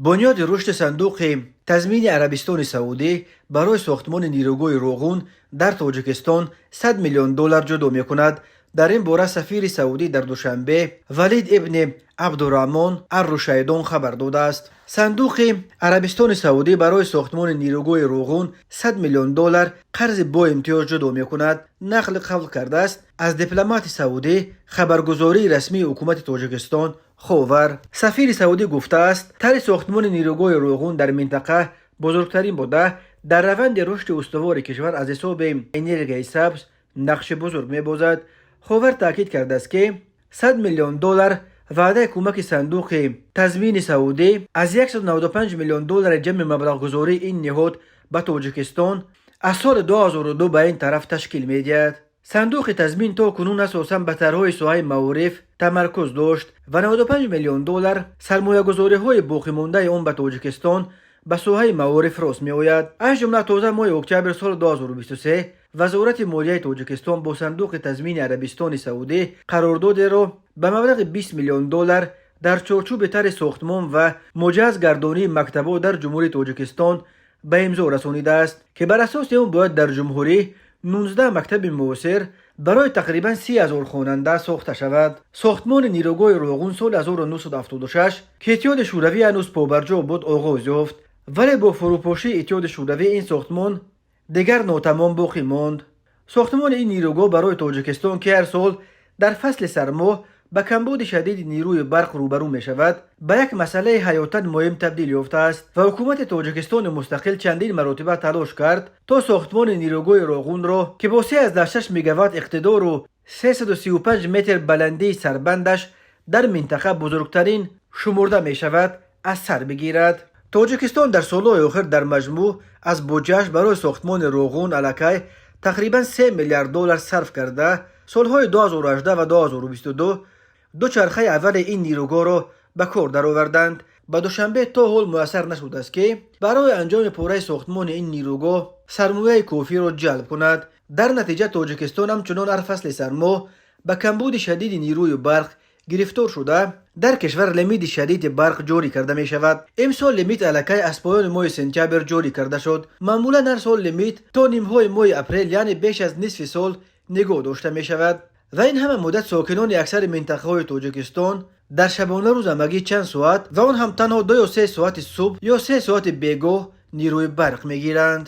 Бунёди рушди Сандуқи тазмини Арабистони Саудӣ барои сохтмони нерӯгоҳи Роғун дар Тоҷикистон 100 миллион доллар ҷудо мекунад. Дар ин бора сафири Саудӣ дар Душанбе Валид ибни Абдураҳмон Ар-Рушайдон хабар додааст. Сандуқи Арабистони Саудӣ барои сохтмони нерӯгоҳи Роғун 100 миллион доллар қарзи боимтиёз ҷудо мекунад, нақл қавл кардааст аз дипломати саудӣ хабаргузории расмии ҳукумати Тоҷикистон «Ховар». Сафири саудӣ гуфтааст, тарҳи сохтмони нерӯгоҳи Роғун дар минтақа бузургтарин буда, дар раванди рушди устувори кишвар аз ҳисоби энергияи сабз нақши бузург мебозад. «Ховар» таъкид кардааст, ки 100 миллион доллар ваъдаи кӯмаки Сандуқи тазмини саудӣ аз 195 миллион доллари ҷамъи маблағгузории ин ниҳод ба Тоҷикистон аз соли 2002 ба ин тараф ташкил медиҳад. Сандуқи тазмин то кунун асосан ба тарҳҳои соҳаи маориф тамаркуз дошт ва 95 миллион доллар сармоягузориҳои боқимондаи он ба Тоҷикистон ба соҳаи маориф рост меояд. Аз ҷумла, тоза моҳи октябри соли 2023 Вазорати молияи Тоҷикистон бо Сандуқи тазмини Арабистони Саудӣ қарордодеро ба маблағи 20 миллион доллар дар чорчӯби тарҳи сохтмон ва муҷаҳҳаз гардонии мактабҳо дар Ҷумҳурии Тоҷикистон ба имзо расонидааст, ки бар асоси он бояд дар ҷумҳурӣ 19 мактаби муосир барои тақрибан 30 ҳазор хонанда сохта шавад. Сохтмони нерӯгоҳи Роғун соли 1976, ки Иттиҳоди Шӯравӣ ҳанӯз побарҷо буд, оғоз ёфт, вале бо фурӯпошии Иттиҳоди Шӯравӣ ин сохтмон дигар нотамом боқӣ монд. Сохтмони ин нерӯгоҳ барои Тоҷикистон, ки ҳар сол дар фасли сармо ба камбуди шадиди нерӯи барқ рӯбарӯ мешавад, ба як масъалаи ҳаётан муҳим табдил ёфтааст ва ҳукумати Тоҷикистони мустақил чандин маротиба талош кард, то сохтмони нерӯгоҳи Роғунро, ки бо 3,6 мегаватт иқтидору 335 метр баландии сарбандаш дар минтақа бузургтарин шумурда мешавад, аз сар бигирад. Тоҷикистон дар солҳои охир дар маҷмӯъ аз буҷааш барои сохтмони Роғун аллакай тақрибан 3 миллиард доллар сарф карда, солҳои 2018 ва 2022 ду чархаи аввали ин нерӯгоҳро ба кор дароварданд. Ба Душанбе то ҳол муяссар нашудааст, ки барои анҷоми пурраи сохтмони ин нерӯгоҳ сармояи кофиро ҷалб кунад. Дар натиҷа, Тоҷикистон ҳамчунон ҳар фасли сармо ба камбуди шадиди нерӯи барқ гирифтор шуда, дар кишвар лимити шадиди барқ ҷорӣ карда мешавад. Имсол лимит аллакай аз поёни моҳи сентябр ҷорӣ карда шуд. Маъмулан ҳар сол лимит то нимҳои моҳи апрел, яъне беш аз нисфи сол нигоҳ дошта мешавад ва ин ҳама муддат сокинони аксари минтақаҳои Тоҷикистон дар шабонарӯз ҳамагӣ чанд соат ва он ҳам танҳо 2 ё 3 соати субҳ ё 3 соати бегоҳ нерӯи барқ мегиранд.